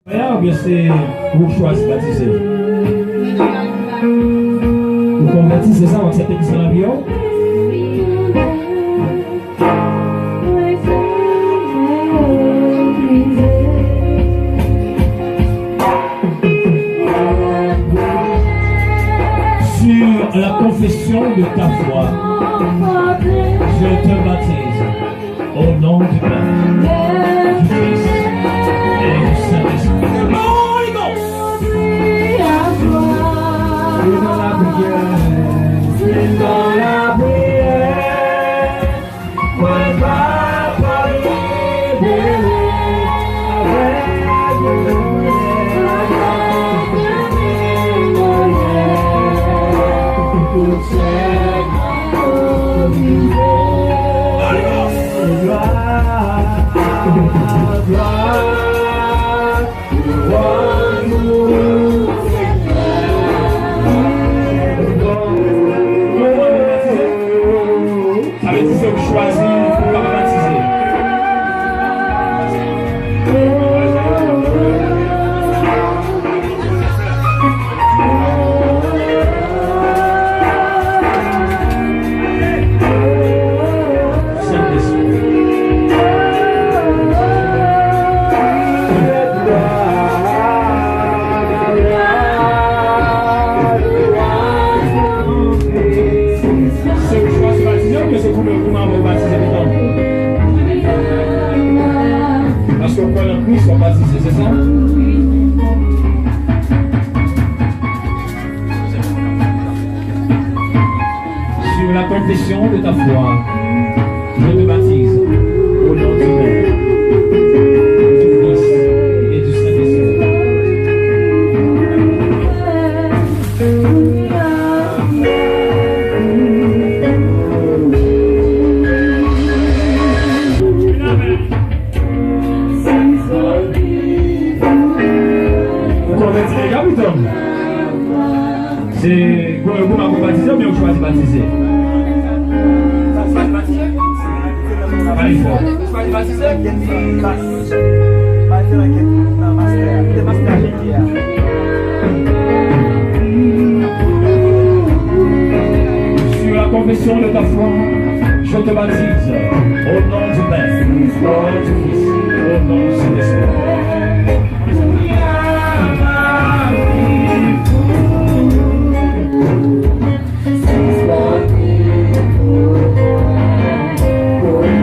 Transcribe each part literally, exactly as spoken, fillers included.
Mwen oubyen se ou chwazi batize? Ou konvèti, se sa, ou aksepte Kris nan lavi w? Sur la confession de ta foi, je te baptise. Au nom du Père, du Fils et du Saint-Esprit. Holy Ghost! Dans la prière, dans la prière, prépare, prépare, Sa vle di se ou ki chwazi pou w kapab batize. Sentespri. Se ou chwazi batize oubyen se kouman, kouman ou batize pitan? Paske ou kwè nan Kris, w ap batize, se sa? Sur la confession de ta foi, je te baptise au nom du Père, du Fils et du Saint-Esprit. Ou konvèti deja, pitit? Se kouman, kouman ou batize oubyen ou chwazi batize? Pale fò. Sur la confession de ta foi, je te baptise au nom du Père, au nom du Fils, au nom du Saint-Esprit.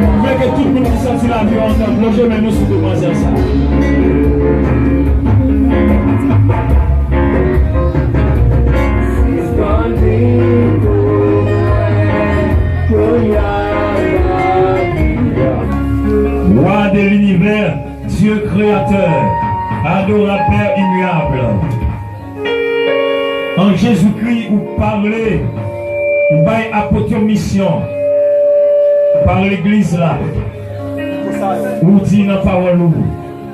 Mwen vle ke tout moun ki santi lavi yo ansanm, lonje men nou sou demwazèl sa. Roi de l'univers, Dieu créateur, adorable Père immuable. An Jezikri, ou pale, ou bay apot yo misyon, pale legliz la. Ou di nan pawòl ou,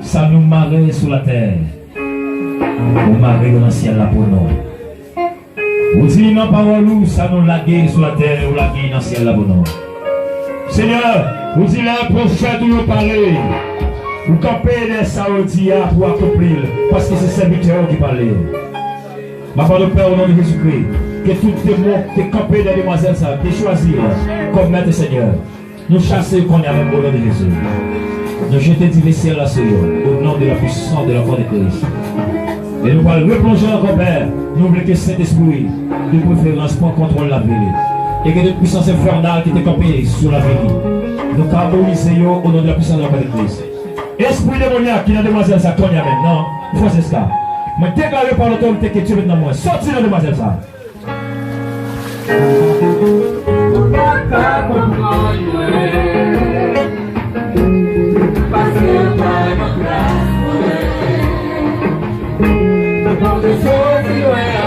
sa nou mare sou latè, ou mare yo nan syèl la pou nou. Ou di nan pawòl ou, sa nou lage sou latè, ou lage nan syèl la pou nou. Senyè, ou di lè pwofèt ou yo pale, ou kanpe dèyè sa yo di a pou akonpli l, paske se sèvitè ou ki pale. M ap mande w, Pè, o non de Jezikri, ke tout demon ki te kanpe dèyè demwazèl sa, ki te chwazi l kòm mèt e senyè, nou chase yo kounye a menm, o non de Jezi. Nou jete dife syèl la sou yo, o non de la pwisans de la kwa de Kris. E nou pral replonje ankò, Pè, nou vle ke Sentespri, de preferans, pran kontwòl lavi li. E ke tout pwisans enfènal ki te kanpe sou lavi li, nou kabolize yo, o non de la pwisans de la kwa de Kris. Espri demonyak ki nan demwazèl sa, kounye a menm, nan Francesca, mwen deklare pa lotorite ke Dye met nan mwen, soti nan demwazèl sa. Ou pa ka konprann mwen, paske w pa nan plas mwen. Mwen te soti lwen